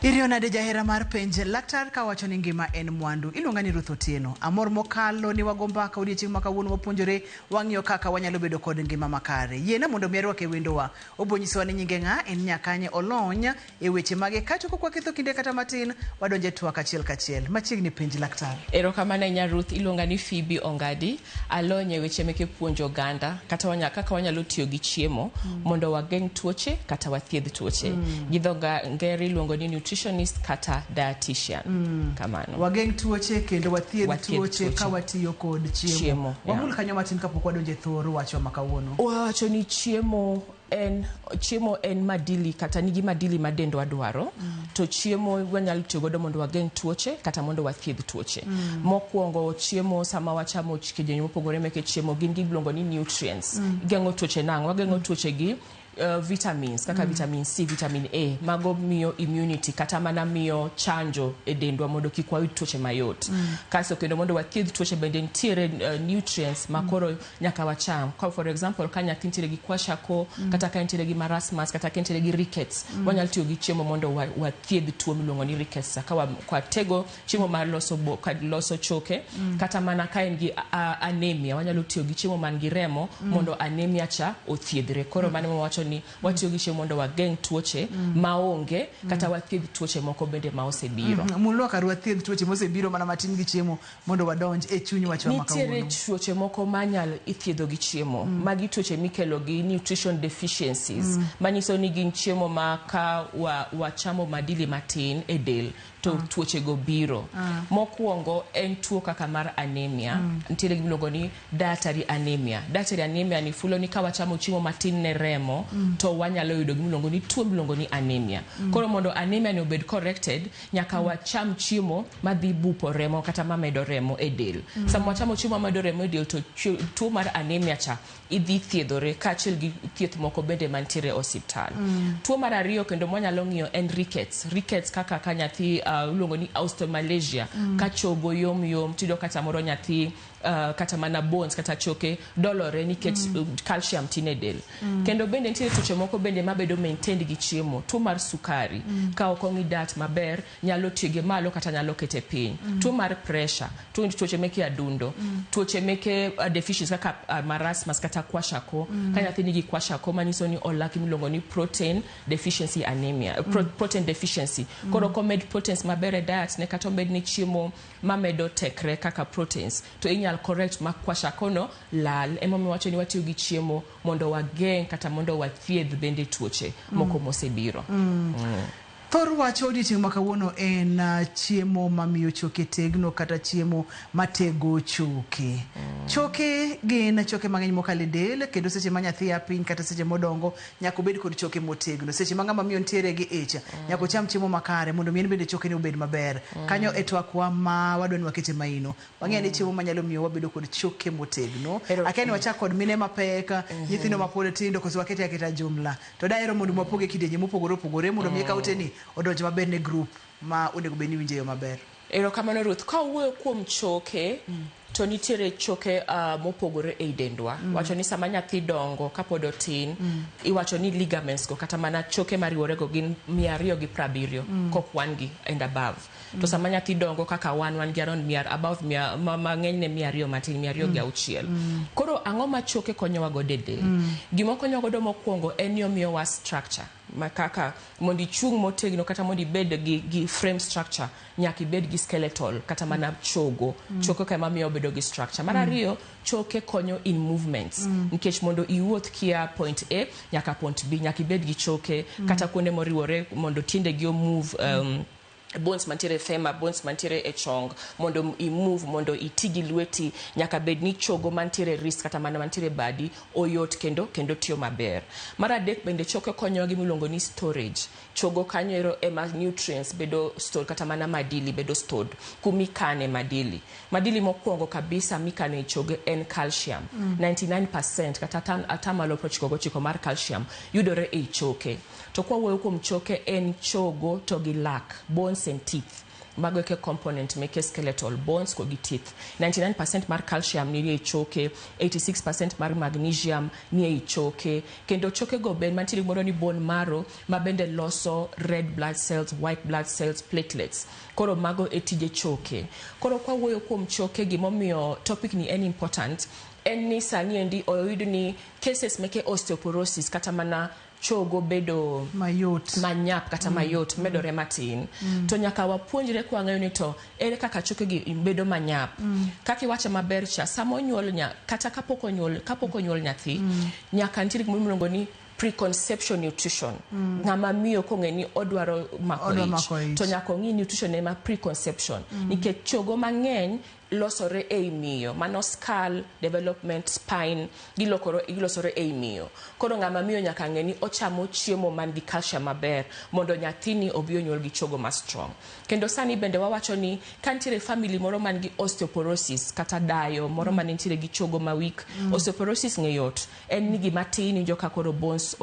Iriyo nade jahera mar penj laktar ka wacho ni ngima en mwandu. Iluonga ni Ruth Otieno. Amor mokalo ni wago mbaka odiechieng' ma kawuono wapuonjore wang'iyo kaka wanyalo bedo kod ngima makare. Yiena mondo mi arwake wendowa. Obo nyisowa ni nyinge ng'a, en nyakanye, olony e weche mage kaeto kok waketho kinde kata matin, wadonjo e twak achiel kachiel. Machiegni penj laktar. Erokamano ahinya Ruth, iluonga ni Phoebe Ongadi. Alony e weche meke puonjo oganda kata wanya, kaka wanyalo tiyo gi chiemo mondo wageng' tuoche kata wathiedh tuoche. Gi dho ngere iluongo ni nutritionist kata dietitian. Kamano. Wageng' tuoche kendo wathiedh Wathiedh tuoche tuoche. ka watiyo kod chiemo. Chiemo, yeah. Wamul kanyo matin kapok wadonjo e thor wachwa ma kawuono. Wawacho ni chiemo en chiemo en madili kata nigi madili ma dendwa dwaro to chiemo wanyalo tiyo godo mondo wageng' tuoche kata mondo wathiedh tuoche. Mokwongo chiemo sama wachamo kidienje mopogore meke chiemo gin giluongo ni nutrients. Geng'o tuoche nang'o? Wageng'o tuoche gi vitamins kaka vitamin C, vitamin A mago miyo immunity kata mana miyo chanjo e dendwa mondo kik wayud tuoche mayot. Kasto kendo mondo wathiedh tuoche bende nitiere nutrients ma koro nyaka wacham. Ka for example ka nyathi nitiere gi kwashiorkor kata ka nitiere gi marasmus kata ka nitiere gi rickets wanyalo tiyo gi chiemo mondo wathiedh tuo miluongo ni rickets ka watego chiemo mar loso bo, ka loso choke kata mana ka en gi anemia wanyalo tiyo gi chiemo man gi remo mondo anemia cha othiedhre. Koro mano wawacho ni watiyo gi chiemo mondo wageng' tuoche maonge kata wathiedh tuoche moko bende ma osebiro. Mulwa kar wathiedh tuoche mosebiro mana matin gi chiemo mondo wadonj e chuny wachwa ma Nitiere kawuono. tuoche moko manyal ithiedho gi chiemo. Magi tuoche mikelo gi nutrition deficiencies. Manyiso ni gin chiemo ma ka wachamo madili matin e del to tuoche go biro. Mokwongo en tuo kaka mar anemia. Nitiere gima iluongo ni dietary anemia. Dietary anemia ni fulo ni ka wachamo chiemo matin ne remo to wanyalo yudo gima iluongo ni tuo miluongo ni anemia. Koro mondo anemia ni obed corrected, nyaka wacham chiemo madhi bupo remo kata mamedo remo e del. Sama wachamo chiemo mamedo remo e del to tuo mar anemia cha idhi thiedhore kaachiel gi thieth moko bende mantiere e osiptal. Tuo mar ariyo kendo mwanyalo ng'iyo en rickets. Rickets kaka ka nyathi iluongo ni osteomalacia ka chogo yom yom tiyudo ka samoro nyathi kata mana bones kata choke dolore nikech calcium tin e del. Kendo bende nitiere tuoche moko bende mabedo maintained gi chiemo. Tuo mar sukari ka ok ong'i diet maber nyalo tiege malo kata nyalo kete piny. Tuo mar pressure, tuoche meke adundo, tuoche meke deficiency kaka marasmus kata kwashiorkor. Ka nyathi nigi kwashiorkor manyiso ni olak miluongo ni protein deficiency anemia, protein deficiency. Koro komed proteins maber e diet ne kata omed ne chiemo mamedo tekre kaka proteins to inyal correct ma kwashiorkor no lal. Emomiyo wacho ni watiyo gi chiemo mondo wageng' kata mondo wathiedh bende tuoche moko mosebiro. Thor wach odiechieng' ma kawuono en chiemo mamiyo choke tegno kata chiemo matego choke. Choke gin choke mang'eny mokalo e del kendo seche ma nyathi a piny kata seche modongo nyaka obed kod choke motegno. Seche ma ng'ama miyo nitiere gi ich nyaka ocham chiemo makare mondo mi en bende chokene obed maber. Kanyo e twakwa ma wadwa ni wakete maino. Wang'eyo ni chiemo manyalo miyo wabedo kod choke motegno. Akia ni wachak kod mine mapek, nyithindo mapod tindo koso wakete aketa jumla. To dahero mondo wapoge kidienje mopogore opogore mondo mi eka uteni odonj maber ne group ma onego bed ni winjo e yo maber. Erokamano Ruth. Ka wuoyo kuom choke, to nitiere choke mopogore ei dendwa. Wacho ni sama nyathi dongo kapod otin, iwacho ni ligaments go kata mana choke mariwore go gin 270 kokwan gi and above. To sama nyathi dongo kaka wan gi around mia, about mia, mang'eny ne 200 matin, 206. Koro ang'o ma choke konyowa godo e del? Gima okonyowa godo mokwongo en ni omiyowa structure. Ma kaka mondo ichung' motegno kata mondo ibed gi frame structure nyaka ibed gi skeletal kata mana chogo. Choke ka ema miyo obedo gi structure. Mar ariyo, choke konyo in movements. Nikech mondo iwuoth kia point A nyaka point B nyaka ibed gi choke kata kuonde moriwore mondo tiendegi o move Bones mantiere e femur, bones mantiere e chong, mondo i move, mondo iti gi lweti, nyaka bed ni chogo mantiere e wrist kata mana mantiere e badi oyot kendo tiyo maber. Mar adek bende choke konyowa gi miluongo ni storage. Chogo kanyo ero ema nutrients bedo stored, kata mana madili bedo stored, kumikane madili. Madili mokwongo kabisa mikano e chogo en calcium. 99% kata 99% mar calcium yudore ei choke. To kwawuoyo kuom choke, en chogo to gi lak, bones and teeth. Mago eke component meke skeletal bones ko gi teeth. 99% mar calcium ni ei choke, 86% mar magnesium ni ei choke. Kendo choke go ben mantiere gimoro ni bone marrow ma bende loso red blood cells, white blood cells, platelets. Koro mago e tije choke. Koro kwawuoyo kuom choke, gimomiyo topic ni en important en ni sani endi oyud ni cases meke osteoporosis, kata mana chogo bedo mayot, manyap kata mayot medore matin. To nyaka wapuonjre kwang'eyo ni to ere kaka chokegi bedo manyap. Kaka iwacho maber cha, sama onyuol nya, kata kapok onyuol nyathi, nyaka nitiere gimoro miluongo ni preconception nutrition. Ng'ama miyo kong'e ni odwaro mako Odwa ich, mako ich. to nyaka ong'i nutrition ne ma preconception, nikech chogo mang'eny losore ei miyo. Mano skull development, spine, gilosore ei miyo. Koro ng'ama miyo nyaka ng'e ni ochamo chiemo man gi calcium maber mondo nyathini obi onyuol gi chogo ma strong. Kendo sani bende wawacho ni ka nitiere family moro man gi osteoporosis, kata dayo moro man nitiere gi chogo ma weak. Osteoporosis ng'e yot en ni gima tin iwinjo ka koro bones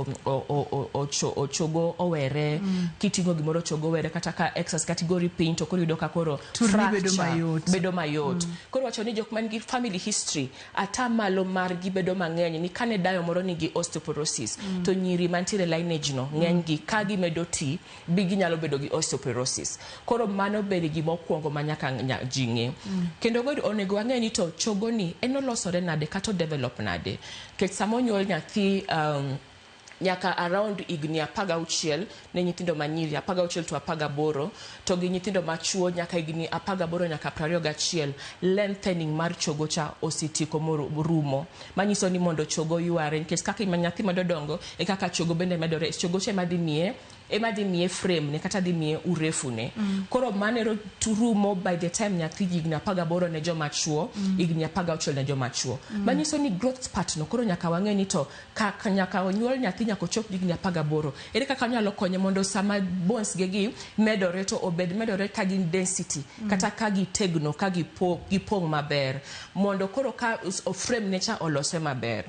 ochogo owere. Kiting'o gimoro, chogo owere, kata ka exercise, kata igori piny, to koro iyudo ka koro Turni bedo fracture mayot. Bedo mayot. Koro wacho ni jok man gi family history, atamalo margi bedo mang'eny ni kane dayo moro nigi osteoporosis, to nyiri mantiere lineage no ng'eny gi ka gimedo ti bi ginyalo bedo gi osteoporosis. Koro mano bende gimokwongo ma nyaka ji ng'e. Kendo onego wang'e ni to chogo ni en olosore nade kata odevelop nade, nikech sama onyuol nyathi, nyaka around higni 16 ne nyithindo manyiri, 16 to 18, to gi nyithindo machuo nyaka higni 18 nyaka 21, lengthening mar chogo cha osetieko morumo, manyiso ni mondo chogo yware, nikech kaka nyathi medo dongo e kaka chogo bende medore. Chogo cha ema dhi miye frame ne kata dhi miye urefu ne. Koro mano ero rumo by the time nyathi higni 18 ne joma chuo, higni 16 ne joma chuo. Manyiso ni growth spurt no koro nyaka wang'e ni to kaka nyaka onyuol nyathi nyaka ochop higni 18, ere kaka onyalo konye mondo sama bones ge gi medore to obed medore ka gin density, kata ka gitegno, ka gipong' maber, mondo koro ka frame ne cha olosre maber.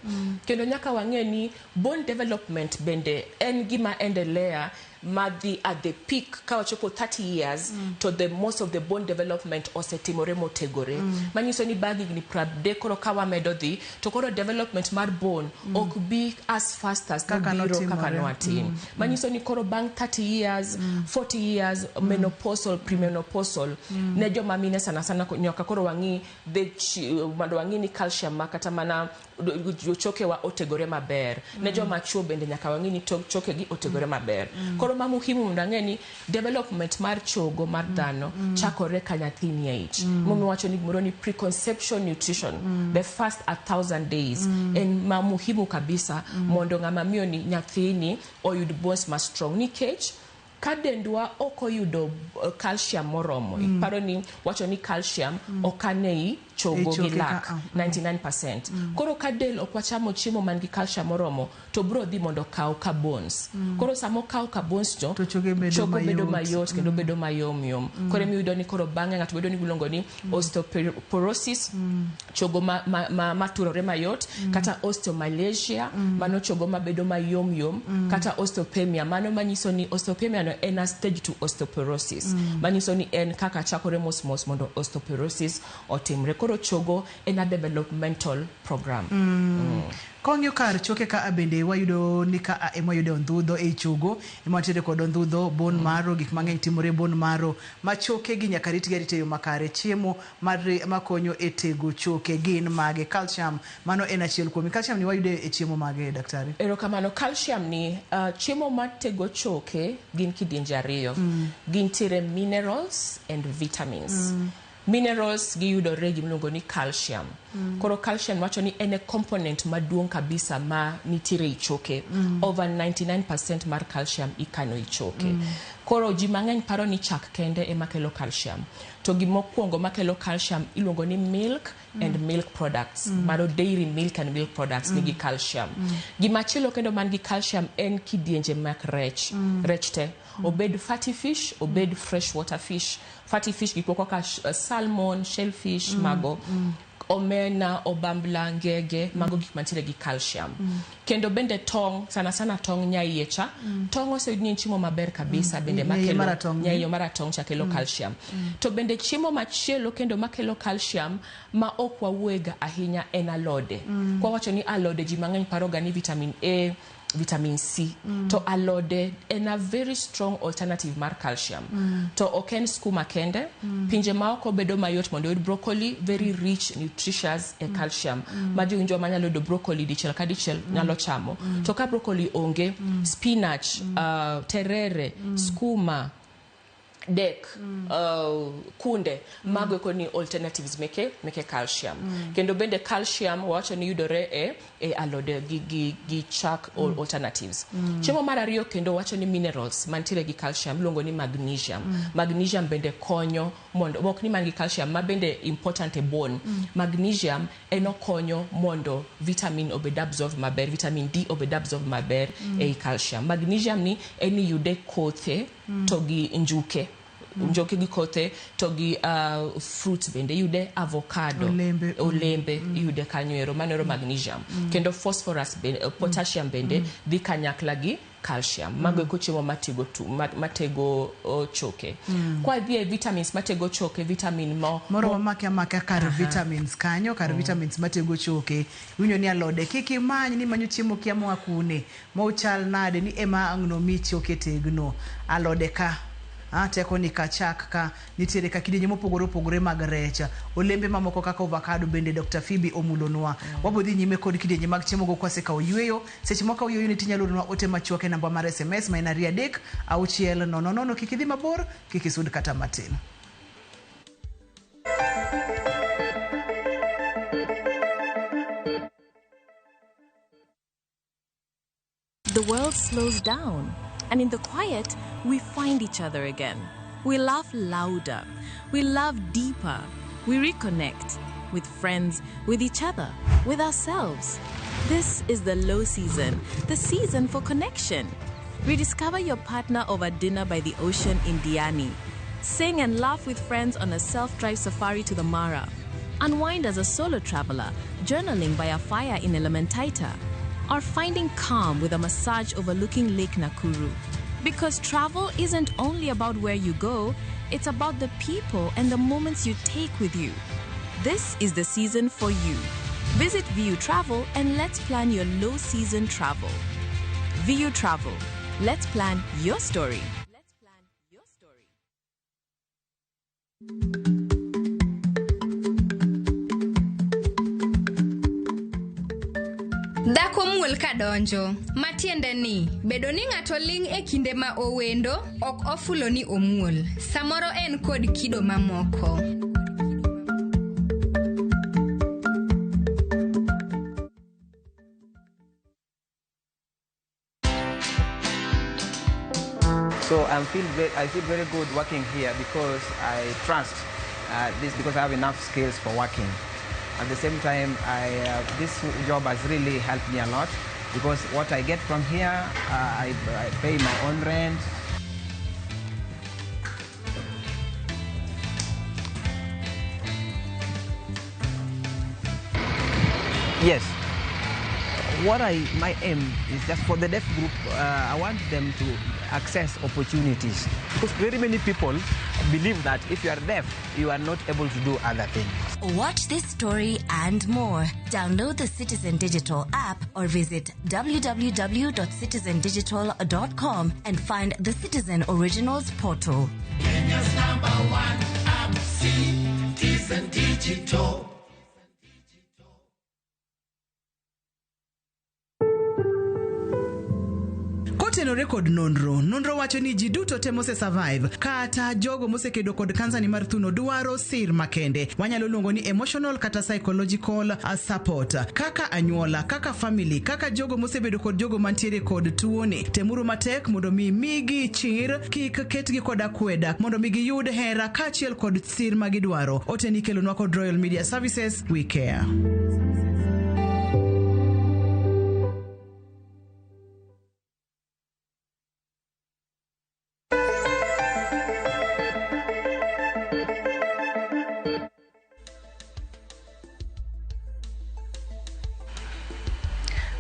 Kendo nyaka wang'e ni bone development bende en gima endelea madhi at the peak ka wachopo 30 years, to the most of the bone development osetimore motegore. Manyiso ni bang' higni 30 koro ka wamedo dhi, to koro development mar bone ok bi as fast as Kaka nobiro kaka notimore. Nowatin. Manyiso ni koro bang' 30 years, 40 years, menopausal, premenopausal ne joma mine sana sana, nyaka koro wang'i mondo wang'i ni calcium ma kata mana chokewa otegore maber. Ne joma chuo bende nyaka wang'i ni chokegi otegore maber. Koro ma muhimu mondo ang'e ni development mar chogo mar dhano chakore ka nyathi nie ich. Momiyo wacho ni gimoro ni preconception nutrition, the first 1,000 days, en ma muhimu kabisa mondo ng'ama miyo ni nyathini oyud bones ma strong, nikech ka dendwa ok oyudo calcium moromo, iparo ni wacho ni calcium okan ei chogo Ei gi choke lak ka, ah. 99%. Koro ka del ok wachamo chiemo man gi calcium moromo, to bro dhi mondo okaw ka bones. Koro sama okaw ka bones to To choke bedo chogo bedo mayot. Mayot kendo bedo mayom yom. Koro emiyudo ni koro bang'e ng'ato bedo ni giluongo ni osteoporosis, chogo ma turore mayot, kata osteomalacia, mano chogo mabedo mayom yom, kata osteopenia, mano manyiso ni osteopenia no en a stage to osteoporosis, manyiso ni en kaka chakore mos mos mondo osteoporosis otimre. Koro chogo en a developmental program. Kong'iyo kar choke ka bende wayudo ni ka ema wayude ondhudho ei chogo, ema wantiere kod ondhudho, bone marrow, gik mang'eny timore e bone marrow ma choke gi nyaka ritgi arita e yo makare. Chiemo mar makonyo e tego choke gin mage? Calcium mano en achiel kuom calcium ni wayude e chiemo mage, daktari? Erokamano. Calcium ni, chiemo matego choke gin kidienje ariyo. Gintiere minerals and vitamins. Minerals giyudore gimiluongo ni calcium. Koro calcium wacho ni en e component maduong' kabisa ma nitiere ei choke. Over 99% mar calcium ikano ei choke. Koro ji mang'eny paro ni chak kende ema kelo calcium. To gimokwongo makelo calcium iluongo ni milk and milk products. Mano dairy milk and milk products nigi calcium. Gimachielo kendo man gi calcium en kidienje mag rech. Rech te. Obed fatty fish, obed fresh water fish. Fatty fish gik moko kaka salmon, shellfish, mago. Omena, obambla, ngege, mago gik mantiere gi calcium. Kendo bende tong', sana sana tong' nyaiye cha. Tong' oseyud ni en chiemo maber kabisa bende Nyaiye makelo maratong'. Nyaiye maratong' cha kelo calcium. To bende chiemo machielo kendo makelo calcium ma ok wawuoyega ahinya en alode. Kwawacho ni alode, ji mang'eny paroga ni vitamin A, vitamin C. To alode en a very strong alternative mar calcium. To ok en skuma kende. Pinje maoko bedo mayot mondo oyud broccoli, very rich, nutritious e calcium. Ma jowinjwa manyalo yudo broccoli dichiel ka dichiel nyalo chamo. To ka broccoli onge, spinach, terere, skuma, dek, kunde, mago eko ni alternatives meke calcium. Kendo bende calcium wawacho ni yudore e alode gi chak alternatives. Chiemo mar ariyo kendo wacho ni minerals mantiere gi calcium iluongo ni magnesium. Magnesium bende konyo mondo ok ni man gi calcium ma bende important e bone. Magnesium en okonyo mondo vitamin obed absorb maber, vitamin D obed absorb maber ei calcium. Magnesium ni en iyude kothe to gi njuke. Njoke gi kothe to gi fruits bende iyude avocado, Olembe. Olembe iyude kanyo ero, mano ero magnesium. Kendo phosphorus bende, potassium bende dhi kanyakla gi calcium. Mago eko chiemo matego choke. Kwa dhi e vitamins matego choke, vitamin mo Moro wamake amaka kar vitamins kanyo, kar vitamins matego choke. Iwinjo ni alode kik imany ni manyo chiemo kia moa kune, mochal nade ni ema ang' nomi choke tegno. Alode ka teko ni ka, chak ka, nitiere ka kidienje mopogore opogore mag rech, olembe mamoko kaka avocado bende Dr. Phoebe omulonwa. Wabo dhi nyime kod kidienje mag chiemo go kwasekawo yweyo. Seche moko yweyo ni tinyalo oronwa ote machuok e namba mar SMS ma en 23600. Kik idhi mabor, kik isud kata matin. The world slows down, and in the quiet, we find each other again. We laugh louder, we love deeper, we reconnect with friends, with each other, with ourselves. This is the low season, the season for connection. Rediscover your partner over dinner by the ocean in Diani. Sing and laugh with friends on a self-drive safari to the Mara. Unwind as a solo traveler, journaling by a fire in Elementaita, or finding calm with a massage overlooking Lake Nakuru. Because travel isn't only about where you go, it's about the people and the moments you take with you. This is the season for you. Visit VU Travel and let's plan your low season travel. VU Travel. Let's plan your story. Let's plan your story. Dhako muol ka donjo, matiende ni bedo ni ng'ato ling' e kinde ma owendo ok ofulo ni omuol. Samoro en kod kido mamoko. So I feel very good working here because I trust this, because I have enough skills for working. At the same time, this job has really helped me a lot because what I get from here, I pay my own rent. Yes. My aim is just for the deaf group, I want them to access opportunities. Because very many people believe that if you are deaf, you are not able to do other things. Watch this story and more. Download the Citizen Digital app or visit www.citizendigital.com and find the Citizen Originals portal. Kenya's #1 app, Citizen Digital. Kotenore Kotenore kod nonro, nonro wacho ni ji duto te mose survive kata jogo mosekedo kod kansa ni mar thuno dwaro sir makende. Wanyalo luongo ni emotional kata psychological support. Kaka anyuola, kaka family, kaka jogo mosebedo kod jogo mantiere kod tuoni, temuru matek mondo mi migi chir, kik ketgi kod akweda, mondo mi giyud hera kaachiel kod sir magidwaro. Ote ni kelonwa kod Royal Media Services, we care.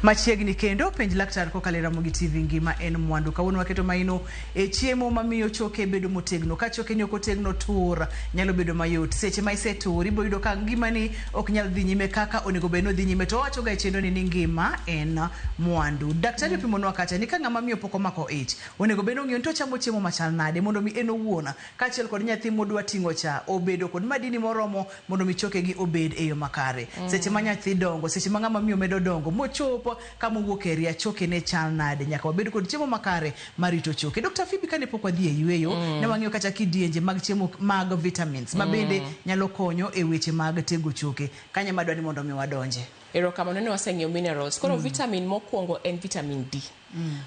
Machiegni kendo penj laktar kokalo e Ramogi TV ngima en mwandu. Kawuono waketo maino e chiemo mamiyo choke bedo motegno. Ka choke ni ok otegno, tur nyalo bedo mayot. Seche ma isetur, ibiro yudo ka ngimani ok nyal dhi nyime kaka onego bed ni odhi nyime. To wawacho ga e chenro ni ni ngima en mwandu. Daktari opimonwa kacha ni ka ng'ama miyo pok omako ich, onego bed ni ong'eyo ni to ochamo chiemo machal nade mondo mi en owuon kaachiel kod nyathi modwa ting'o cha obedo kod madini moromo mondo mi chokegi obed e yo makare. Seche ma nyathi dongo, seche ma ng'ama miyo medo dongo mochopo kama owuok e ria, choke ne chal nade? Nyaka wabed kod chiemo makare marito choke. Dr. Phoebe, kane pok wadhi e yueyo, ne wang'iyo kacha kidienje mag chiemo mag vitamins ma bende nyalo konyo e weche mag tego choke. Kanye madwa ni mondo mi wadonje? Erokamano, ne waseng'iyo minerals. Koro vitamin mokwongo en vitamin D.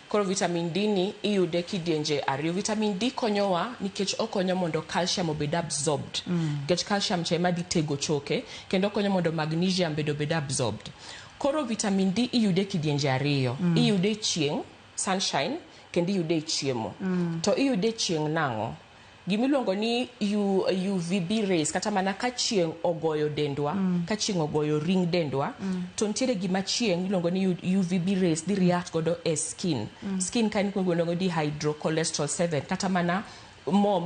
Koro vitamin D ni iyude kidienje ariyo. Vitamin D konyowa nikech okonyo mondo calcium obed absorbed. Nikech calcium cha ema dhi tego choke, kendo okonyo mondo magnesium bende obed absorbed. Koro vitamin D iyude kidienje ariyo. Iyude e chieng', sunshine, kendo iyude e chiemo. To iyude e chieng' nang'o? Gimiluongo ni UVB rays, kata mana ka chieng' ogoyo dendwa, ka chieng' ogoyo ring dendwa, to nitiere gima chieng' iluongo ni UVB rays dhi react godo e skin. Skin ka iluongo ni dehydrocholesterol 7, kata mana mo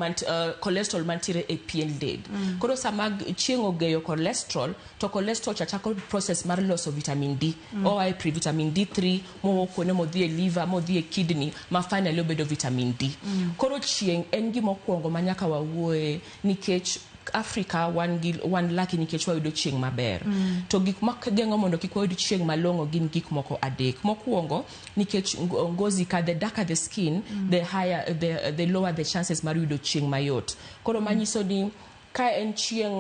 cholesterol mantiere e pien del. Koro sama chieng' ogeyo cholesterol, to cholesterol cha chako process mar loso vitamin D. Oa e pre-vitamin D3, mowuok kuonde modhi e liver, modhi e kidney, ma finally obedo vitamin D. Koro chieng' en gima okwongo ma nyaka wawuoye, nikech Africa wan gi wan lucky nikech wayudo chieng' maber. To gik ma geng'o mondo kik wayud chieng' malong'o gin gik moko adek. Mokwongo, nikech ngozi ka, the darker the skin, the higher the lower the chances mar yudo chieng' mayot. Koro manyiso ni ka en chieng'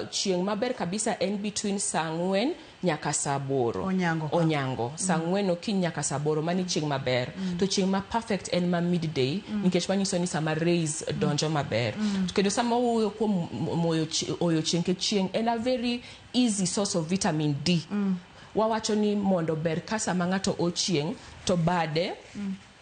chieng' maber kabisa en between saa 4 nyaka saa 8. Onyango ka. Onyango. Saa 4 okinyi nyaka saa 8, mani chieng' maber. To chieng' ma perfect en ma midday, nikech manyiso ni sama rays donjo maber. To kendo sama wawuoyo kuom moyo oyo chieng', nikech chieng' en a very easy source of vitamin D. Wawacho ni mondo ber ka sama ng'ato ochieng' to bade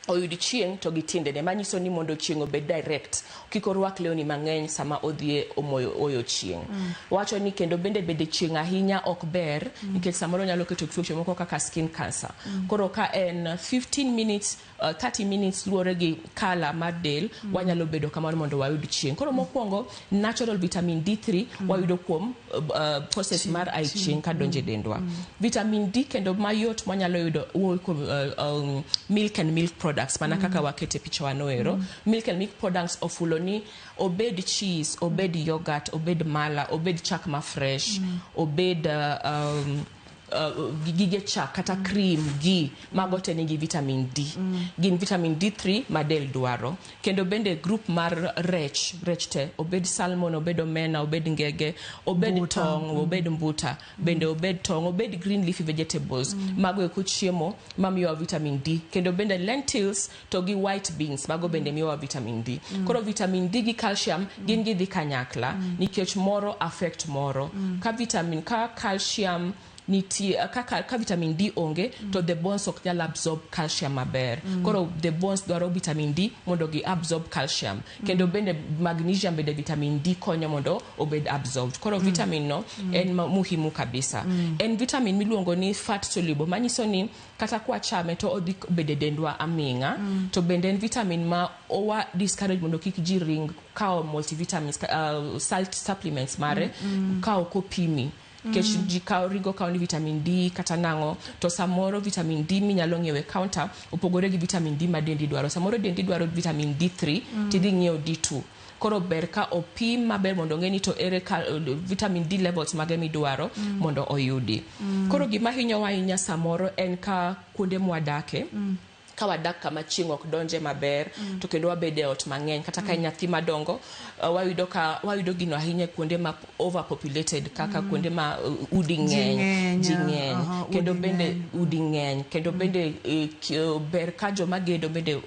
oyud chieng' to gi tiendene, manyiso ni mondo chieng' obed direct, kik orwak lewni mang'eny sama odhi e omoyo oyo chieng'. Wacho ni kendo bende bede chieng' ahinya ok ber, nikech samoro nyalo keto tuoche moko kaka skin cancer. Koro ka en 15 minutes, 30 minutes, luwore gi colour mar del, wanyalo bedo kamano mondo wayud chieng'. Koro mokwongo, natural vitamin D3 wayudo kuom process mar ai chieng' kadonjo e dendwa. Vitamin D kendo mayot mwanyalo yudo wuok kuom milk and milk products, mana kaka wakete picha wanoero. Milk and milk products ofulo ni obed cheese, obed yogurt, obed mala, obed chak ma fresh, obed gige chak kata cream gi mago te nigi vitamin D. Gin vitamin D3 ma del dwaro. Kendo bende group mar rech, rech te, obed salmon, obed omena, obed ngege, obed Mbuta. tong', obed mbuta, bende obed tong', obed green leafy vegetables. Mago eko chiemo mamiyowa vitamin D. Kendo bende lentils to gi white beans, mago bende miyowa vitamin D. Koro vitamin D gi calcium gin gidhi kanyakla, nikech moro affect moro. Ka vitamin ka calcium nitie, ka vitamin D onge, to the bones ok nyal absorb calcium maber. Koro the bones dwaro vitamin D mondo gi absorb calcium. Kendo bende magnesium bende vitamin D konyo mondo obed absorbed. Koro vitamin no en muhimu kabisa. En vitamin miluongo ni fat soluble, manyiso ni kata kwachame to odhi bedo e dendwa aming'a. To bende en vitamin ma owa discourage mondo kik ji ring kawo multivitamins, salt supplements mare ka ok opimi. Nikech ji kawo ringo kawo ni vitamin D kata nang'o, to samoro vitamin D minyalo ng'iewo e counter opogore gi vitamin D ma dendi dwaro. Samoro dendi dwaro vitamin D3, tidhi ng'iewo D2. Koro ber ka opim maber mondo ong'e ni to ere ka vitamin D levels mage midwaro mondo oyudi. Koro gima hinyowa ahinya samoro en ka kuonde mwadake. Ka wadak kama chieng' ok donje maber, to kendo wabedo e ot mang'eny, kata ka en nyathi madongo, wayudo ka wayudo gino ahinya e kuonde ma overpopulated, kaka kuonde ma udi ng'eny, ng'eny, ji ng'eny, kendo udi bende ng'eny. Udi ng'eny kendo bende ber ka joma gedo bende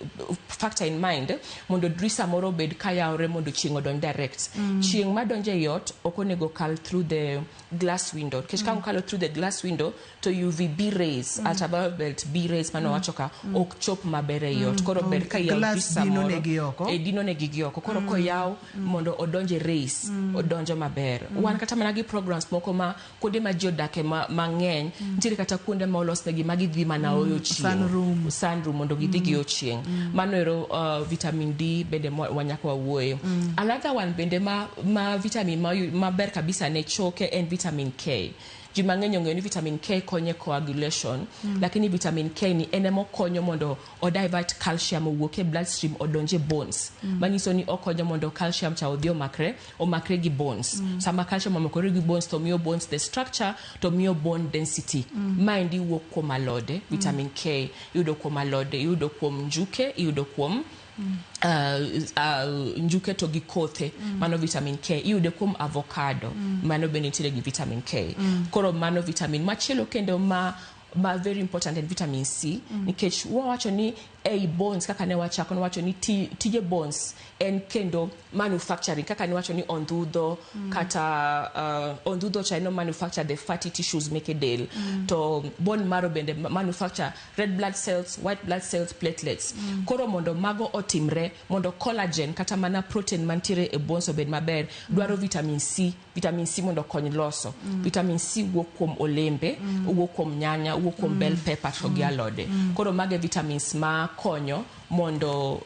factor in mind mondo drisa moro obed ka yawre mondo chieng' odonj direct. Chieng' madonjo ei ot ok onego kal through the glass window, nikech ka okalo through the glass window to UVB rays, ultraviolet B rays mane wawacho ka ok chop maber ei ot. Koro ber ka iyawo Glass drisa dino moro negi oko. E, dino negi gi oko. Koro koyaw mondo odonje rays, odonjo maber. Wan kata mana gi programs moko ma kuonde ma ji odake mang'eny, nitiere kata kuonde ma olosnegi ma gidhi mana oyo chieng', Sunroom. Sunroom, mondo gidhi gi chieng'. Mano ero vitamin D bende wanyaka wawuoye. Another one bende ma vitamin maber kabisa ne choke en vitamin K. Ji mang'eny ong'eyo ni vitamin K konyo e coagulation, lakini vitamin K ni en ema okonyo mondo o divert calcium owuok e bloodstream odonj e bones. Manyiso ni okonyo mondo calcium cha odhi omakre gi bones. Sama calcium omakore gi bones to miyo bones the structure, to miyo bone density. Maendi wuok kuom alode. Vitamin K iyudo kuom alode, iyudo kuom njuke, iyudo kuom njuke to gi kothe. Mano vitamin K iyude kuom avocado. Mano bende nitiere gi vitamin K. Koro mano vitamin machielo kendo ma very important en vitamin C, nikech wawacho ni ei bones, kaka ne wachako ne wacho ni tije bones en kendo manufacturing, kaka ne wacho ni ondhudho, kata ondhudho cha en manufacture the fatty tissues meke del, to bone marrow bende manufacture red blood cells, white blood cells, platelets. Koro mondo mago otimre, mondo collagen kata mana protein mantiere e bones obed maber, dwaro vitamin C. Vitamin C mondo okony loso. Vitamin C wuok kuom olembe, wuok kuom nyanya, wuok kuom bell pepper to gi alode. Koro mago e vitamins ma konyo mondo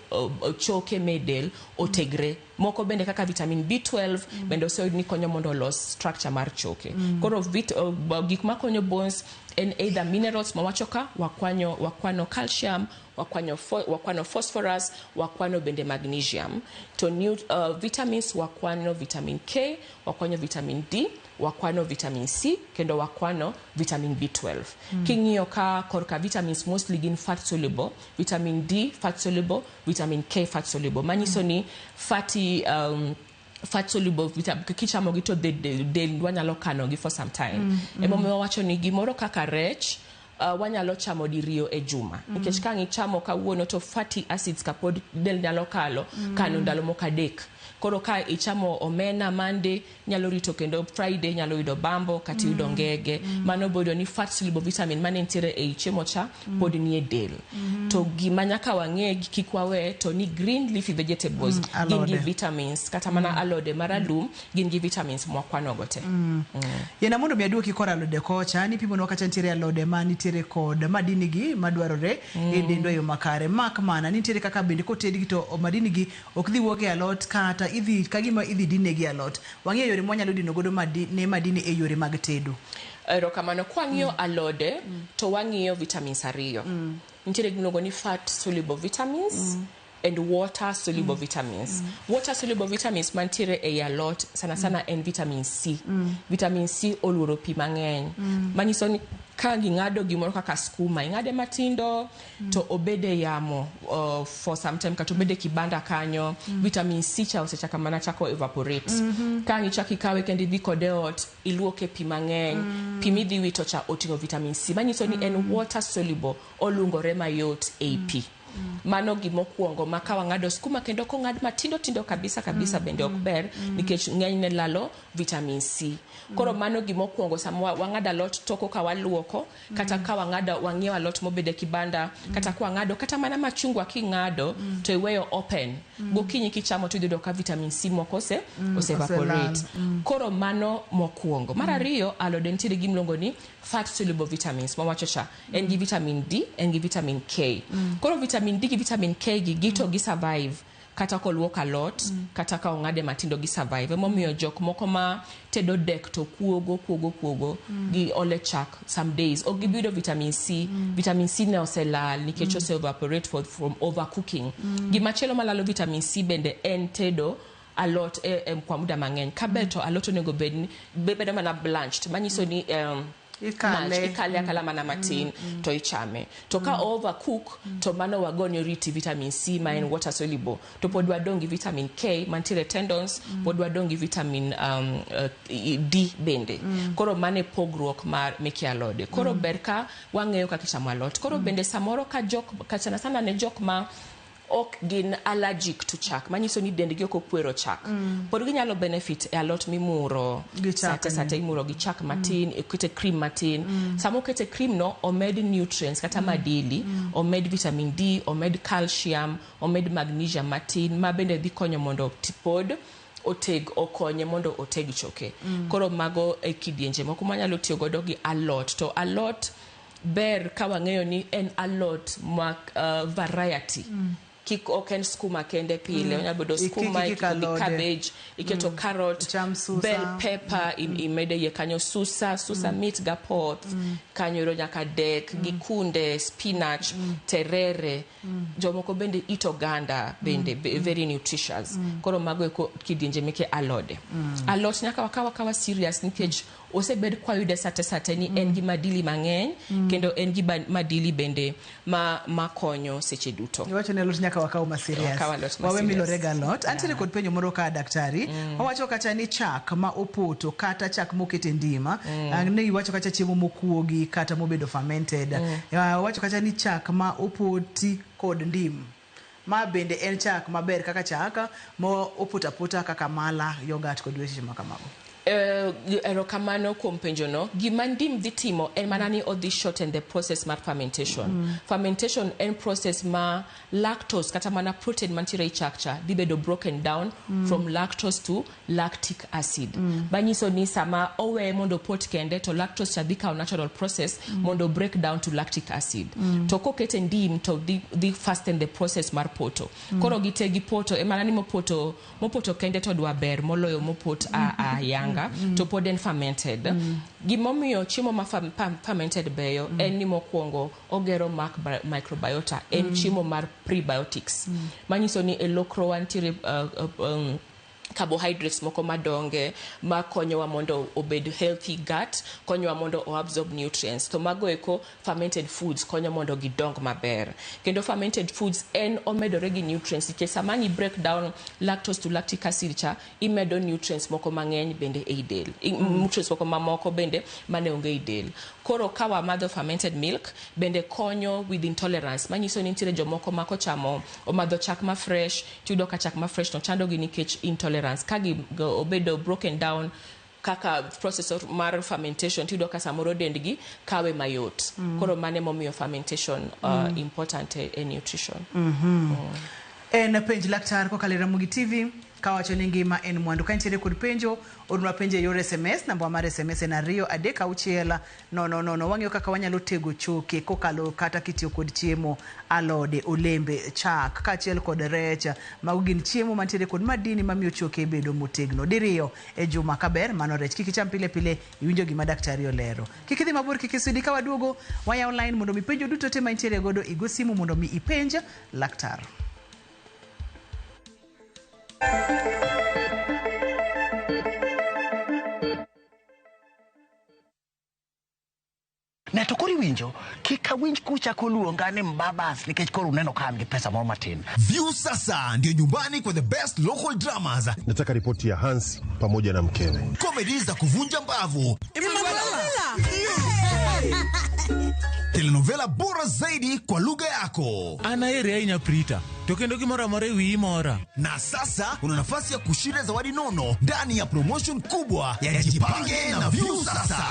choke me del otegre. Moko bende kaka vitamin B12 bende oseyud ni konyo mondo olos structure mar choke. Koro gik makonyo bones en either minerals mawacho ka wakwanyo, wakwano calcium, wakwano phosphorus, wakwano bende magnesium. To new vitamins wakwano vitamin K, wakwano vitamin D, wakwano vitamin C, kendo wakwano vitamin B12. King'iyo ka korka vitamins, mostly gin fat soluble. Vitamin D fat soluble, vitamin K fat soluble, manyiso ni fatty fat soluble kichamogi to dendwa nyalo kanogi for some time. Emomiyo wawacho ni gimoro kaka rech wanyalo chamo diriyo e juma, nikech ka ang' ichamo kawuono to fatty acids ka pod del nyalo kalo kano ndalo moko 3. Koro ka ichamo omena Monday, nyalo rito kendo Friday nyalo yudo bambo kata yudo ngege. Mano boyudo ni fat soluble vitamin mane nitiere ei chiemo cha pod nie del. To gima nyaka wang'e kik wawe to ni green leafy vegetables gin gi alode. vitamins, kata mana alode maralum gin gi vitamins mwakwanogo te. Yena mondo mi aduoki kor alode kocha nipimonwa kacha nitiere alode ma nitiere kod madini gi madwarore e dendwa e yo makare, mak mana nitiere kaka bende kotedgi to madini gi ok dhi wuok e alot, kata idhi ka gima idhi dine gi alot. Wang'eyo yore mwanyalo dino godo ne madini e yore mag tedo. Erokamano. Kwang'iyo alode to wang'iyo vitamins ariyo. Nitiere gimiluongo ni fat soluble vitamins and water soluble vitamins. Water soluble vitamins mantiere ei alot sana sana en vitamin C. Vitamin C oluoro pi mang'eny, manyiso ni ka ging'ado gimoro kaka skuma, ing'ade matindo to obede yamo for some time, kata obede kibanda kanyo, vitamin C cha osechaka mana chako evaporate. Ka ang' ichako ikawe kendo idhi kode e ot, iluoke pi mang'eny, pi midhi wito cha oting'o vitamin C, manyiso ni en water soluble, olungore mayot ei pi. Mano gimokwongo ma ka wang'ado skuma kendo kong'ad matindo tindo kabisa kabisa bende ok ber, nikech ng'enyne lalo vitamin C. Koro mano gimokwongo. Sama wang'ado alot toko ka waluoko, kata ka wang'ado wang'iewo alot mobedo e kibanda, kata ka wang'ado kata mana machungwa, king'ado to iweyo open, gokinyi kichamo to idhi yudo ka vitamin C moko ose evaporate. Oselal. Koro mano mokwongo. Mar ariyo, alode nitiere gi gimiluongo ni fat soluble vitamins mawacho cha, en gi vitamin D, en gi vitamin K. Koro vitamin D gi vitamin K gi to gi survive kata koluok alot, kata ka ong'ade matindo, gi survive. Emomiyo jok moko ma tedo dek to kuogo kuogo kuogo gi ole chak, some days ok gibi yudo vitamin C. Vitamin C ne oselal nikech ose evaporate from overcooking. Gimachielo malalo vitamin C bende en tedo alot e kwa muda mang'eny. Kaber to alot onego bed ni bedo mana blanched, manyiso ni Ikale. Much. Ikale akala mana matin to ichame. To ka overcook to mano wagonyo riti vitamin C ma en water soluble, to pod wadong' gi vitamin K mantiere tendons, pod wadong' gi vitamin D bende. Koro mano e pogruok mar meke alode. Koro ber ka wang'eyo kaka ichamo alot. Koro bende samoro ka jok ka sana sana ne jok ma ok gin allergic to chak, manyiso ni dendgi ok okwero chak, pod ginyalo benefit e alot mimuro gi chak. Sate sate imuro gi chak matin, ikete cream matin. Sama okete cream no, omed nutrients kata madili, omed vitamin D, omed calcium, omed magnesium matin, ma bende dhi konyo mondo pod oteg, okonye mondo oteg choke. Koro mago e kidienje moko manyalo tiyo godo gi alot. To alot ber ka wang'eyo ni en alot ma variety. Kik ok en skuma kende pile. Onyalo bedo skuma, ikik iketo gi alode. Cabbage, iketo carrot, Icham susa. Bell pepper, imede iye kanyo susa, susa mit gapoth kanyo ero, nyaka dek gi kunde, spinach, terere. Jomoko bende eat oganda bende, very nutritious. Koro mago eko kidienje meke alode. Alot nyaka wakaw akawa serious nikech osebed kwayude sate sate ni en gi madili mang'eny kendo en gi madili bende ma makonyo seche duto. Iwacho ni alot nyaka wakaw ma serious. Wakaw alot ma Wawe serious. milore ga alot. Antiere kod penjo moro ka, daktari. Owacho kacha ni chak ma opoto kata chak moket e ndima. Ne iwacho kacha chiemo mokuogi kata mobedo fermented. Owacho kacha ni chak ma opoti kod ndim, ma bende en chak maber kaka chak ma opoto apota kaka mala, yogurt kod weche ma kamago? Erokamano kuom penjono. Gima ndim dhi timo en mana ni odhi shorten the process mar fermentation. Fermentation en process ma lactose kata mana protein mantiere e chak cha dhi bedo broken down from lactose to lactic acid. Manyiso ni sama oweye mondo opot kende, to lactose cha dhi kawo natural process mondo break down to lactic acid. To kokete ndim to dhi fasten the process mar poto. Koro gite gipoto, en mana ni mopoto kende to dwa ber moloyo mopot a ayanga to pod en fermented. Gimomiyo chiemo ma fermented beyo en ni mokwongo ogero microbiota. En chiemo mar prebiotics. Manyiso ni e lokrowa nitiere carbohydrates moko madonge makonyowa mondo obed healthy gut, konyowa mondo o absorb nutrients. To mago eko fermented foods konyo mondo gidong maber. Kendo fermented foods en omedore gi nutrients nikech sama ni break down lactose to lactic acid cha, imedo nutrients moko mang'eny bende ei del. Nutrients moko mamoko bende mane onge ei del. Koro ka wamadho fermented milk bende konyo with intolerance, manyiso ni nitiere jomoko ma kochamo omadho chak ma fresh, tiyudo ka chak ma fresh no chandogi nikech intolerance. Ka gi obedo broken down kaka process mar fermentation, tiyudo ka samoro dendgi kawe mayot. Koro mano emomiyo fermentation important e nutrition. En penj laktar kokalo e Ramogi TV kawacho ni ngima en mwandu. Ka nitiere kod penjo, ornwa penjo e yor SMS. Namba mar SMS en 23600 00. Wang'iyo kaka wanyalo tego choke kokalo kata kitiyo kod chiemo, alode, olembe, chak kaachiel kod rech. Mago gin chiemo mantiere kod madini mamiyo choke bedo motegno. Diriyo e juma kaber, mano rech. Kik icham pile pile, iwinjo gima daktari olero. Kik idhi mabor, kik isudi. Ka waduogo, wayawo line mondo mi penjo duto te mantiere godo igo simu mondo mi ipenj laktar. Ne to koro iwinjo kik awinj kuchako luonga ni mbabas nikech koro uneno ka an gi pesa moro matin. Viusasa ndio nyumbani kwa the best local dramas. Nataka ripoti ya Hans pamoja na mkewe. Comedy za kuvunja mbavu, telenovela bora zaidi kwa lugha yako. An aheri ahinya Prita, to kendo gimoro amora e wiyi mora. Na sasa una nafasi ya kushinda zawadi nono ndani ya promotion kubwa ya Jipange na Viusasa.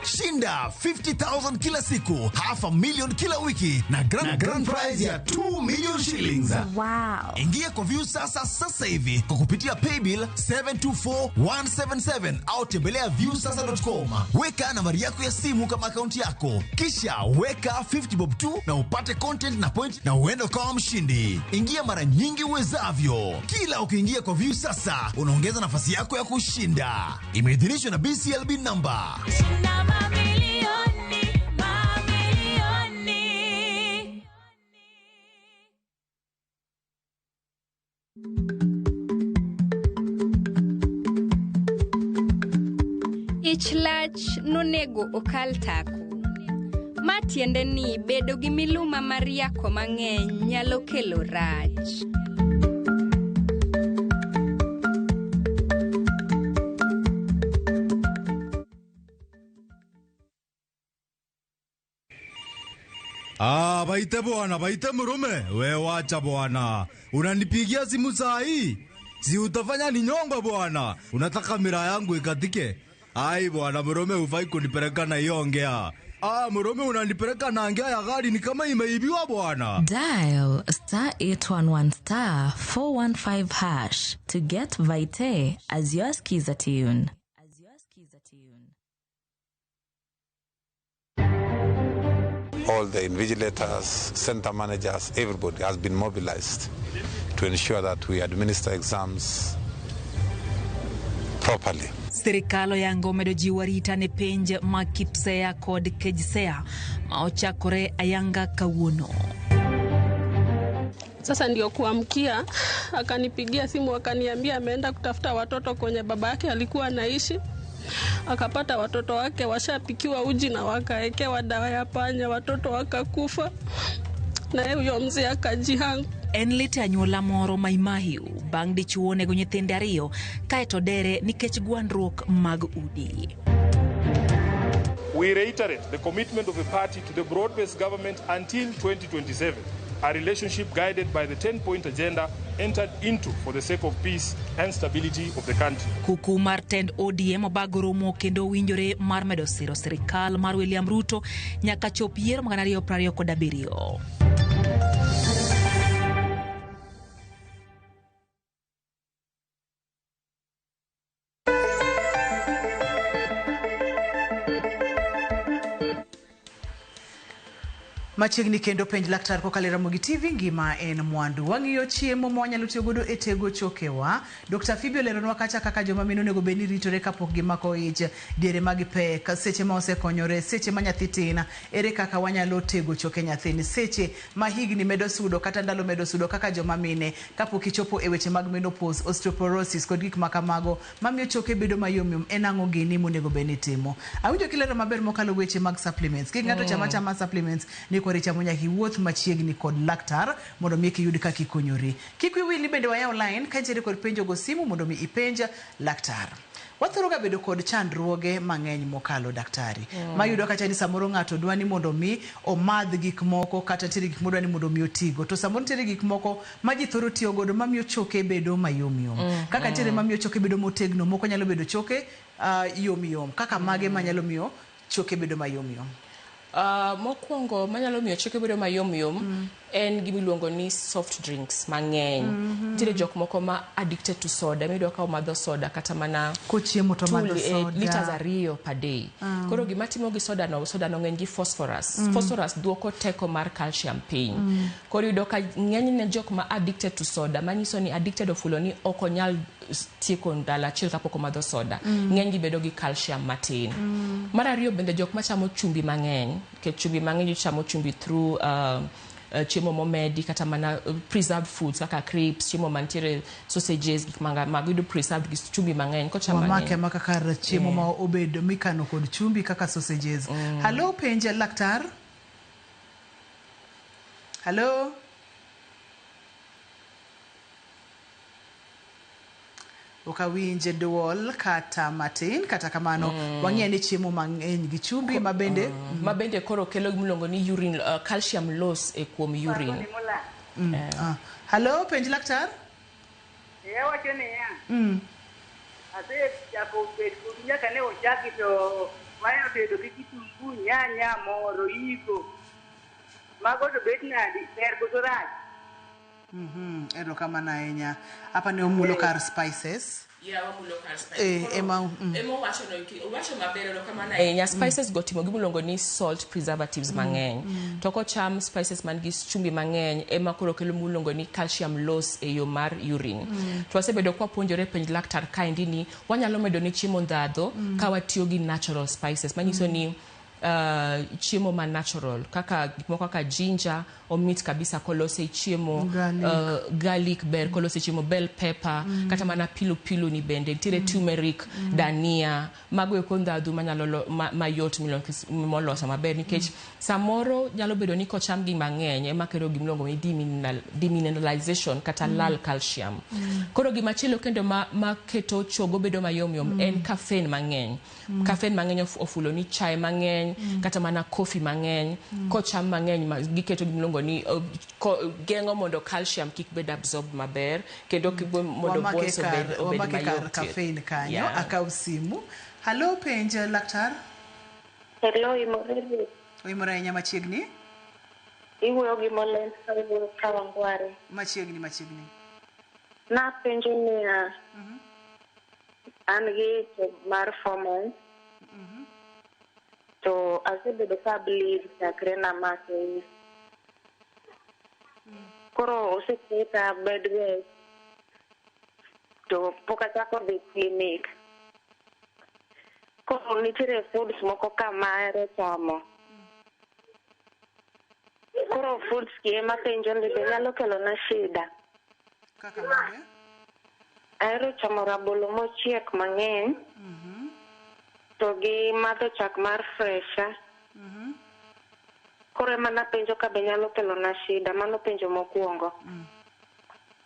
Shinda 50,000 kila siku, half a million kila wiki na grand prize ya 2 million shillings. Wow. Ingia kwa Viusasa sasa hivi kwa kupitia paybill 724177 au tembelea viusasa.com. Weka nambari yako ya simu kama akaunti yako, kisha weka 50 bob tu na upate content na point na uende ukawa mshindi. Ingia mara nyingi uwezavyo. Kila ukiingia kwa Viusasa unaongeza nafasi yako ya kushinda. Imeidhinishwa na BCLB number. Shinda mamilioni, mamilioni. Ich lach nonego okal tako. Ma tiende ni bedo gi miluma mar yako mang'eny nyalo kelo rach. Ah, baite bwana, baite murume. We wacha bwana. Unanipigia simu saa hii? Si utafanya ninyongwe bwana. Unataka miraa yangu ikatike? Ai bwana, murume hufai kunipeleka na hiyo ongea. Ah, murume unanipeleka na ngea ya gari ni kama imeibiwa bwana. Dial star 811 star 415 hash to get Vite as your skiza tune. All the invigilators, center managers, everybody has been mobilized to ensure that we administer exams properly. Sirikal oyango medo jiwo arita ne penj mag KPSEA kod KJSEA ma ochakore ayanga kawuono. Sasa ndio kuamkia, akanipigia simu akaniambia ameenda kutafuta watoto kwenye baba yake alikuwa anaishi. Akapata watoto wake washapikiwa uji na wakaekewa dawa ya panya, watoto wakakufa, na yeye huyo mzee akajihang. En lit e anyuola moro ma Imahiu bang' dichuo onego nyithinde ariyo kaeto dere nikech gwandruok mag udi. We reiterate the commitment of the party to the broad-based government until 2027, a relationship guided by the 10-point agenda entered into for the sake of peace and stability of the country. Kuku mar tend ODM obago romo kendo winjore mar medo siro sirikal mar William Ruto nyaka chop yiero mag 2027. Machiegni kendo penj laktar kokalo e Ramogi TV ngima en mwandu. Wang'iyo chiemo ma wanyalo tiyo godo e tego chokewa. Dr. Phoebe oleronwa kacha kaka joma mine onego bed ni ritore kapok gimako ich, diere mag pek, seche ma osekonyore, seche ma nyathi tin, ere kaka wanyalo tego choke nyathini, seche ma higni medo sudo kata ndalo medo sudo kaka joma mine kapok ichopo e weche mag menopause, osteoporosis kod gik makamago mamiyo choke bedo mayomyom, en ang'o gini monego bed ni itimo. Awinjo kilero maber mokalo weche mag supplements. Kik ng'ato chama chama supplements ni kore chamo nyaka iwuoth machiegni kod laktar mondo mi kiyud kaka ikonyori. Kik wiyi wil ni bende wayawo line ka intiere kod penjo go simu mondo mi ipenj laktar. Wathoro ga bedo kod chandruoge mang'eny mokalo daktari. Mayudo kacha ni samoro ng'ato dwa ni mondo mi omadh gik moko kata nitiere gik modwa ni mondo mi otigo. To samoro nitiere gik moko ma ji thoro tiyo godo mamiyo choke bedo mayomyom. Kaka nitiere mamiyo choke bedo motegno, moko nyalo bedo choke yomyom. Kaka mage manyalo miyo choke bedo mayomyom. Mokwongo manyalo miyo choke bedo mayomyom en gimiluongo ni soft drinks mang'eny. Nitiere jok moko ma addicted to soda, miyudo ka omadho soda kata mana kochiemo to omadho soda liters 2 per day. Koro gima timo gi soda no, soda no ng'eny gi phosphorus. Phosphorus duoko teko mar calcium piny. Koro iyudo ka ng'enyne jok ma addicted to soda, manyiso ni addicted ofulo ni ok onyal tieko ndalo achiel kapok omadho soda. Ng'eny gi bedo gi calcium matin. Mar ariyo bende jok machamo chumbi mang'eny, nikech chumbi mang'eny ichamo chumbi through chiemo momedi kata mana preserved foods kaka crisps, chiemo mantiere sausages, gik mag yudo preserved gi chumbi mang'eny kochamo mang'eny. Wamake maka kar chiemo ma obedo mikano kod chumbi kaka sausages. Hello penj laktar. Hello. Okawinje duol kata matin kata kamano wang'eyo ni chiemo mang'eny gi chumbi mabende mabende koro kelo gimiluongo ni urine calcium loss e kuom urine. Hello penj laktar. Awacho niya, asechako bet kodu nyaka ne ochaki to wahero tedo gi kitungu, nyanya, mo, roiko. Mago to bet nadi, ber koso rach? Erokamano ahinya. Apa ne omulo kar spices. Yeah, wamulo kar spices. Ema owacho no, owacho maber erokamano ahinya. Spices go timo gimiluongo ni salt preservatives mang'eny. To kocham spices man gi chumbi mang'eny ema koro kelo miluongo ni calcium loss e yo mar urine. To wasebedo kwa puonjore penj laktar kaendi ni wanyalo medo ne chiemo ndhadho ka watiyo gi natural spices manyiso ni chiemo ma natural kaka gik moko kaka ginger omit kabisa kolose e chiemo. Garlic. Garlic ber kolose e chiemo, bell pepper, kata mana pilu ni bende nitiere, turmeric, dania, mago eko ndhadhu manyalo mayot moloso maber, nikech samoro nyalo bedo ni kocham gi mang'eny ema kelo gimiluongo ni demineralization kata lal calcium. Koro gimachielo kendo ma keto chogo bedo mayom yom en caffeine mang'eny. Caffeine mang'eny ofulo ni chae mang'eny, kata mana coffee mang'eny. Kocham mang'eny ma, giketo gimiluongo ni geng'o mondo calcium kik bed absorbed maber kendo mondo Wamake bones obed wamake kar mayot. caffeine kanyo. Yeah. Akaw simu. Halo, penj laktar. Hello, Imorere. Oimore ahinya, machiegni. Iwuoyo gi Molen kawuoyo Kawangware. Machiegni, machiegni. Napenjo niya, an gi ich mar 4 months to asebedo ka bleed chakre namake ich. Koro oseketa bed rest to pok achako dhi clinic. Koro nitiere foods moko ka ma ahero chamo. Koro foods gi ema penjo ni be nyalo kelona shida. Kaka mage? Ahero chamo rabolo mochiek mang'eny to gi madho chak mar fresha. Koro ema napenjo ka be nyalo kelona shida. Mano penjo mokwongo.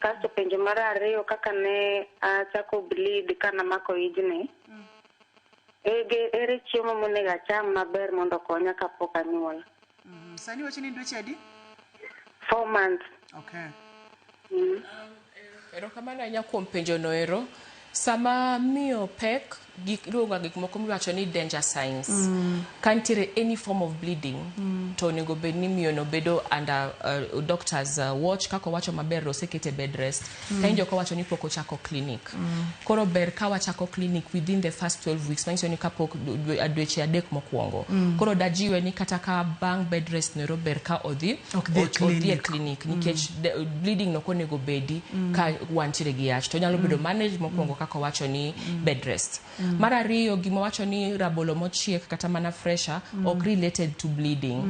Kasto penjo mar ariyo, kaka ne achako bleed ka namako ijni. Ere chiemo monego acham maber mondo okonya kapok anyuol? Sani wacho ni dweche adi? 4 months. Okay. Erokamano ahinya kuom penjo no ero. Sama miyo pek, gik iluongo gik moko miwacho ni danger signs. Ka nitiere any form of bleeding, to onego bed ni miyo no bedo under doctor's watch kaka owacho maber osekete bed rest. Ka kowacho ni pok ochako clinic. Koro ber ka wachako clinic within the first 12 weeks, manyiso ni kapok dweche 3 mokwongo. Koro dajiwe ni kata ka bang' bed rest no ero, ber ka odhi Ok dhi e odhi e clinic. clinic nikech bleeding no ok onego bedi ka wantiere gi yach to nyalo bedo managed mokwongo kaka owacho ni bed rest. Mar ariyo, gima wacho ni rabolo mochiek kata mana fresha ok related to bleeding.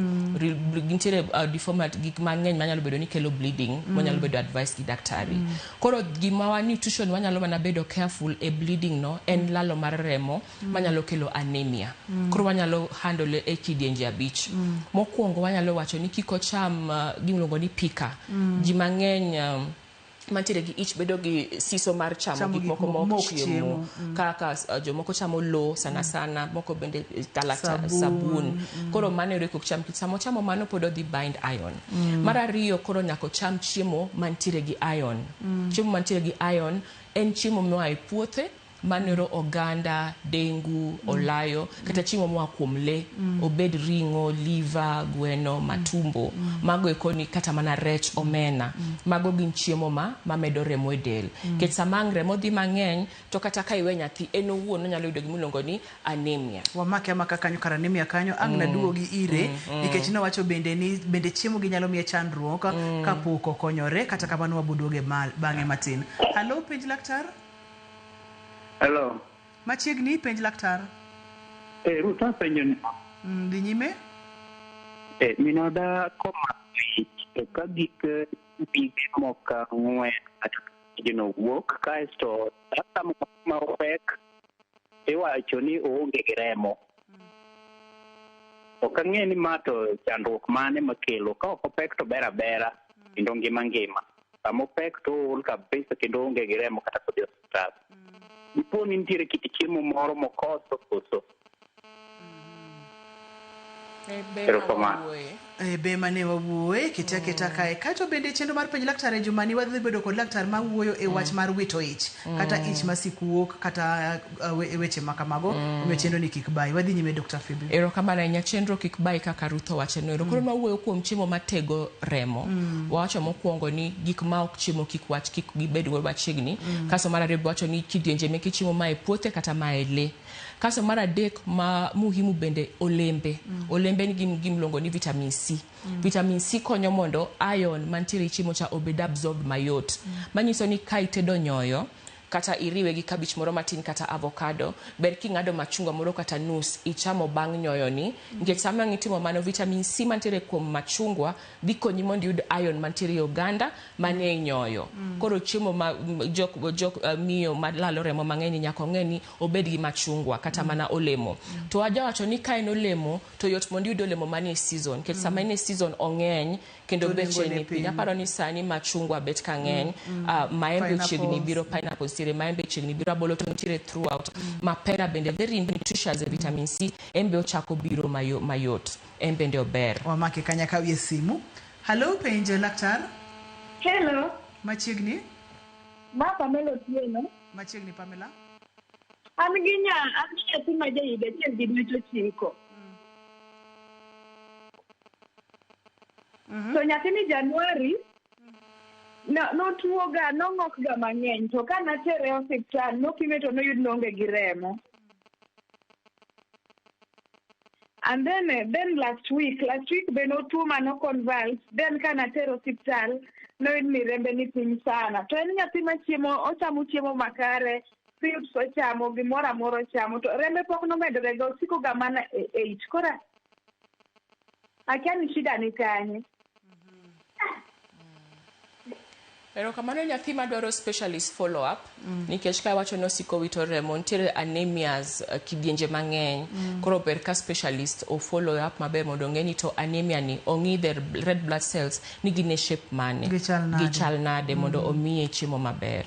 Nitiere deformity, gik mang'eny manyalo bedo ni kelo bleeding manyalo bedo advice gi daktari. Koro gima wa nutrition wanyalo mana bedo careful e bleeding no en lalo mar remo manyalo kelo anemia. Koro wanyalo handle e kidienje 5. Mokwongo wanyalo wacho ni kik ocham gimiluongo ni pica. Ji mang'eny mantiere gi ich bedo gi siso mar chamo Chamo gik gik moko mok mok chiemo, chiemo. Kaka jomoko chamo lo sana sana, moko bende talata Sabun. sabun. Koro mano ero kok cham, sama ochamo mano pod odhi bind iron. Mar ariyo, koro nyaka ocham chiemo mantiere gi iron. Chiemo mantiere gi iron en chiemo moa e puothe manero oganda, dengu, olayo, kata chiemo moa kuom le, obed ring'o, liver, gweno, matumbo, mago eko ni kata mana rech, omena. Mago gin chiemo ma mamedo remo e del. Nikech sama ang' remo dhi mang'eny, to kata ka iwe nyathi, en owuon onyalo yudo gimiluongo ni anemia. Wamake amaka kanyo kar anemia kanyo ang' naduogi ire, nikech nowacho bende ni bende chiemo gi nyalo miye chandruok kapok okonyore. Kata kamano waboduoge bang'e matin. Halo, penj laktar. Hello. Machiegni, penj laktar. Ruth, apenjo ni Dhi nyime. Min oda komako ich to ka gik wige moko 4 kata ijno wuok kaeto kata ma opek iwacho ni oonge gi remo. Ok ang'e ni ma to chandruok mane makelo. Ka ok opek to ber abera kendo ngima ngima. Sama opek to ool kabisa kendo oonge gi remo kata kodhi osiptal. Dipo ni nitiere kit chiemo moro mokoso koso. Be Erokamano. mawuoye. E, be mane wawuoye kete aketa kae. Kaeto bende chenro mar penj laktar e jumani wadhi bedo kod laktar mawuoyo e wach mar wito ich kata ich masik wuok kata weche ma kamago. Omiyo chenro ni kik bayi. Wadhi nyime, Dr. Phoebe. Erokamano ahinya. Chenro kik bayi kaka Ruth owacho no ero. Koro nwawuoyo kuom chiemo matego remo. Wawacho mokwongo ni gik ma ok chiemo kik wach kik gibed go machiegni. Kasto mar ariyo be wacho ni kidienje meke chiemo mae puothe kata mae le. Kasto mar adek ma muhimu bende olembe. Olembe nigi gimiluongo ni vitamin C. Vitamin C konyo mondo iron mantiere e chiemo cha obed absorbed mayot. Manyiso ni ka itedo nyoyo Kata iriwe gi kabich moro matin kata avocado, ber king'ado machungwa moro kata nus ichamo bang' nyoyoni, nikech sama ang' itimo mano vitamin C mantiere kuom machungwa dhi konyi mondo iyud iron mantiere e oganda manie nyoyo. Koro chiemo ma jok, jok miyo malalo remo mang'eny nyaka ong'e ni obed gi machungwa kata mana olemo. To wajawacho ni ka en olemo to yot mondo iyud olemo manie season, nikech sama en e season ong'eny kendo To beche nengone ni piny. piny. Aparo ni sani machungwa bet ka ng'eny, maembe ochiegni Pineapples. biro, pineapples nitiere, maembe chiegni biro, rabolo to nitiere throughout. Mapera bende very nutritious e vitamin C, en be ochako biro mayot, en bende ober. Wamake kanyaka wie simu. Hallo, penj laktar. Hello. Machiegni. Ma Pamela Otieno. Machiegni Pamela. An gi nya, an gi nyathi ma ja higa achiel gi dweche 9. To nyathini Januari notuo ga, nong'ok ga mang'eny, to ka natere e osiptal nopime to noyud ni oonge gi remo. And then last week be notuo mano convulse, then ka natere osiptal noyud ni rembe ni piny sana. To en nyathi ma chiemo, ochamo chiemo makare, fruits ochamo, gimoro amora ochamo, to rembe pok nomedore ga, osiko ga mana e 8. Koro akia ni shida ni kanye. Erokamano nyathi madwaro specialist follow up, nikech ka wacho ni osiko wito remo, nitiere anemias kidienje mang'eny. Koro ber ka specialist o follow up maber mondo ong'e ni to anemia ni ong'i the red blood cells ni gin e shape mane, Gichal nade. gichal nade mondo omiye chiemo maber.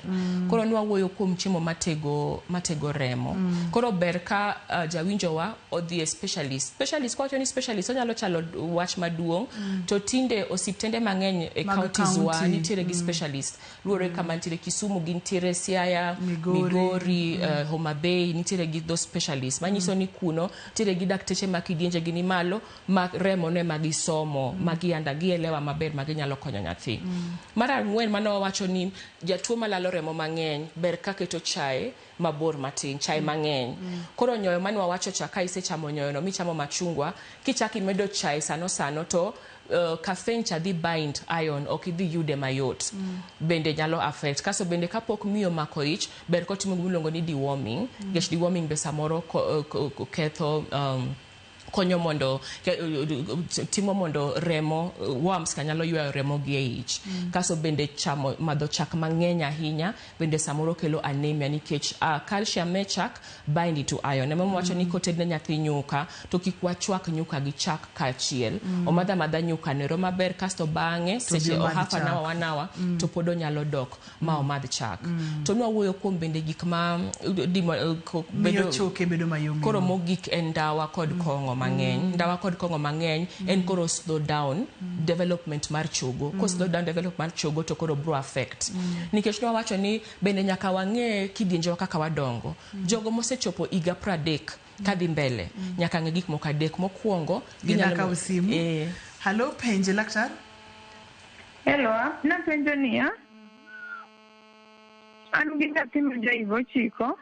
Koro nwawuoyo kuom chiemo matego remo. Koro ber ka jawinjowa odhi e specialist. Specialist, kwawacho ni specialist onyalo chalo wach maduong', to tinde osiptende mang'eny e Mag counties wa county. nitiere gi specialist. Luwore kama nitiere Kisumu, gintiere Siaya, Migori, Migori, Homa Bay, nitiere gi those specialists. Manyiso ni kuno nitiere gi dakteche ma kidienje gi ni malo, ma remo ne ma gisomo, ma gianda gielewa maber ma ginyalo konyo nyathi. Mar ang'wen mane wawacho ni jatuo malalo remo mang'eny ber ka keto chae mabor matin, chae mang'eny. Koro nyoyo mane wawacho cha, ka isechamo nyoyo no michamo machungwa, kichako imedo chae sano sano to caffeine cha dhi bind iron, ok idhi yude mayot. Bende nyalo affect. Kaso bende kapok miyo mako ich, ber kotimo gimiluongo ni deworming. Nikech deworming be samoro ketho, konyo mondo timo mondo remo, worms ka nyalo ywayo remo gi e ich. Kaso bende chamo madho chak mang'eny ahinya bende samoro kelo anemia, nikech calcium me chak bind to iron. Ema wacho ni kotedne nyathi nyuka to kik wachwak nyuka gi chak kaachiel. Omadh amadha nyuka nero maber, kasto bang'e To seche bi omadh half an chak. hour, 1 hour, to pod onyalo dok ma omadh chak. To nwawuoyo kuom bende gik ma miyo choke bedo mayom. Koro mogik en ndawa kod kong'o mang'eny. Ndawa kod kong'o mang'eny en koro slow down development mar chogo. Ko slow down development mar chogo to koro bro affect. Nikech nwawacho ni bende nyaka wang'e kidienjewa kaka wadongo. Jogo mosechopo higa 30 kadhi mbele nyaka ng'e gik moko adek. Mokwongo ginyalo kawo simu. Hallo, penj laktar. Hello, napenjo niya, an gi nyathi ma ja higa 9,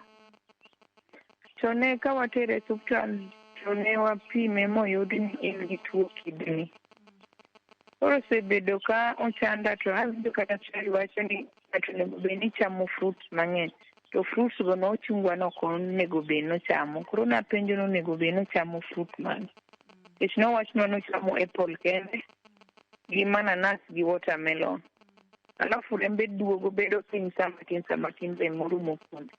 to ne ka watere e osiptal to ne wapime moyud ni en gi tuo kidney. Koro osebedo ka ochanda, to awinjo ka daktari wacho ni ng'ato onego bed ni chamo fruits mang'eny, to fruits go nochungwa no ok onego bed nochamo. Koro napenjo ni onego bed nochamo fruit mane, nikech nowachnwa nochamo apple kende gi mananas gi watermelon. Alafu rembe duogo bedo piny sama tin remo rumo kuome.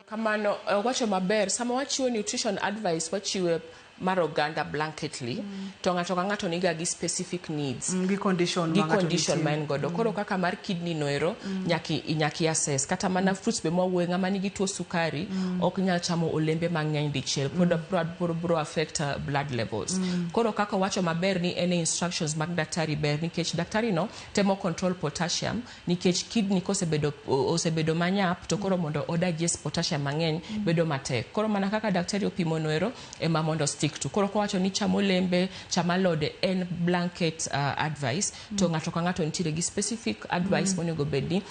Kamano, wacho maber, sama wachiwo nutrition advice, wachiwe mar oganda blanketly, to ng'ato ka ng'ato niga gi specific needs. Gi condition gi ma ng'ato condition nitie. ma en godo. Koro kaka mar kidney noero, nyaki assess. Kata mana fruits be mwawuoye, ng'ama nigi tuo sukari ok nyal chamo olembe mang'eny dichiel, pod bro affect blood levels. Koro kaka wacho maber ni en instructions mag daktari ber, nikech daktari no temo control potassium, nikech kidney kosebedo osebedo manyap, to koro mondo o digest potassium mang'eny bedo matek. Koro mana kaka daktari opimo noero ema mondo stick to. Koro kowacho ni cham olembe, cham alode, en blanket advice, to ng'ato ka ng'ato nitiere gi specific advice monego bed ni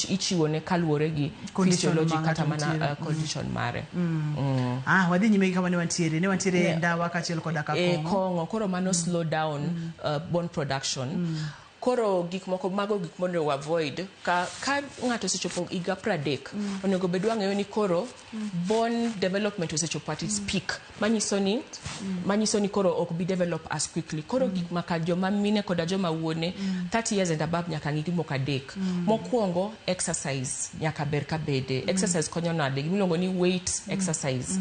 ichiwo ne kaluwore gi Condition physiology ma kata ng'ato mana nitiere. Condition mare. Wadhi nyime gi kama ne wantiere. Ne wantiere ndawa kaachiel koda ka kong'o. Kong'o. Koro mano slow down bone production. Koro gik moko mago gik monego avoid ka ng'ato osechopo higa 30 onego bed wang'eyo ni koro bone development osechopo at its peak, manyiso ni koro ok bi develop as quickly. Koro gik maka joma mine koda joma wuone 30 years and above nyaka ng'i gik moko adek. Mokwongo, exercise nyaka ber ka bede. Exercise konyo nade? Gimiluongo ni weight exercise.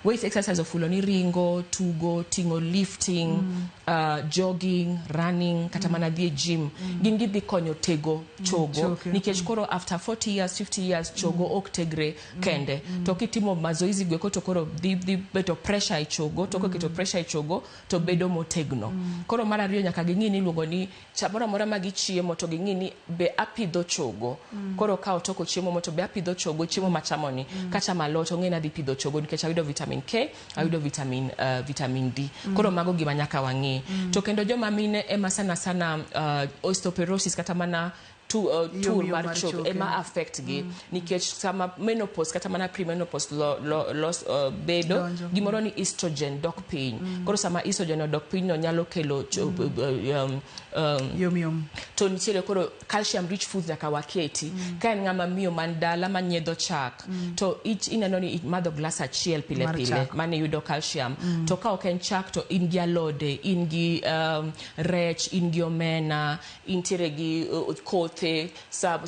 Weight exercise ofulo ni ringo, tugo, ting'o, lifting, jogging, running, kata mana dhi e gym. Gin gidhi konyo tego chogo choke. Nikech koro after 40 years, 50 years, chogo ok tegre kende. To kitimo mazoezi goeko to koro dhi beto pressure e chogo, to koketo pressure e chogo to bedo motegno. Koro mar ariyo, nyaka ging'i ni iluongo ni samoro amora ma gichiemo to ging'i ni be apidho chogo. Koro ka otoko chiemo mo to be apidho chogo chiemo machamoni. Kachamo alot, ong'e ni adhi pidho chogo nikech ayudo vitamin K, ayudo vitamin D. Koro mago gima nyaka wang'i. To kendo joma mine ema sana sana osteoporosis kata mana tur Yom mar mar choke choke. ema affect gi, nikech sama menopause kata mana premenopause los, bedo Donjo. gimoro ni estrogen dok piny. Koro sama estrogen odok piny no nyalo kelo Yom yom. To nitiere koro calcium rich foods nyaka waketi. Ka en ng'ama miyo man dala manyiedho chak, to ineno ni imadho glass achiel pile Mar pile chak. mane yudo calcium. To ka ok en chak to in gi alode, in gi rech, in gi omena, intiere gi kothe. Sa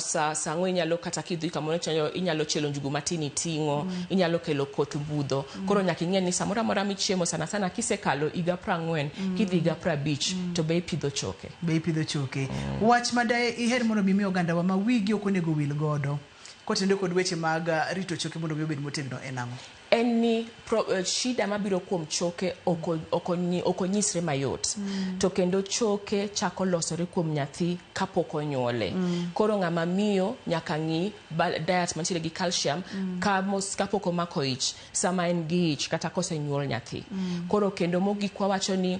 ang'wen inyalo kata kidhi kamoro inyalo chielo njugu matin iting'o, inyalo kelo koth budho. Koro nyaka ing'e ni samoro amora michiemo, sana sana kisekalo higa 40, kidhi higa 50, to be ipidho choke. Be ipidho choke. Wach ma dae iher mondo mi ogandawa ma wigi ok onego wil godo kotenore kod weche mag rito choke mondo mi obed motegno en ang'o? En ni shida mabiro kuom choke ok onyisre mayot. To kendo choke chako losore kuom nyathi kapok onyuole. Koro ng'ama miyo nyaka ng'i diet mantiere gi calcium kapok omako ich, sama en gi ich, kata kosenyuol nyathi. Koro kendo mogik wawacho ni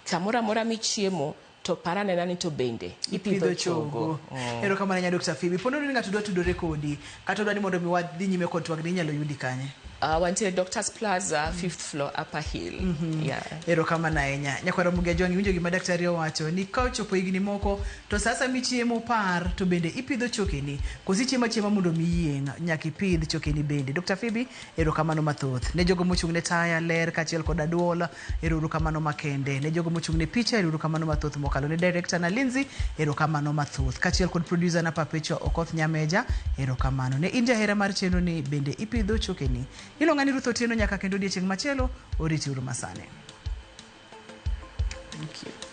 samoro amora michiemo to par anena ni to bende ipidho chogo. Erokamano ahinya, Dr. Phoebe. Po nono ni ng'ato dwa tudore kodi kata odwa ni mondo mi wadhi nyime kod twagni, inyalo yudi kanye? Wantiere Doctors Plaza, fifth floor, Upper Hill. Yeah. Erokamano ahinya, nyakwara Mugia Jwang'. Iwinjo gima daktari owacho ni ka ochopo higni moko to sasa michiemo par to bende ipidho chokeni koso ichiemo achiema mondo mi yieng', nyaka ipidh chokeni bende. Dr. Phoebe, erokamano mathoth. Ne jogo mochung' ne taya ler kaachiel kod aduol, erokamano makende. Ne jogo mochung' ne picha, erokamano mathoth mokalo. Ne director na Lindsay, erokamano mathoth, kaachiel kod producer na Perpetua Okoth Nyameja, erokamano. Ne in jahera mar chenro ni bende ipidho chokeni. Iluonga ni Ruth Otieno, nyaka kendo odiechieng' machielo, oriti uru masani. Thank you.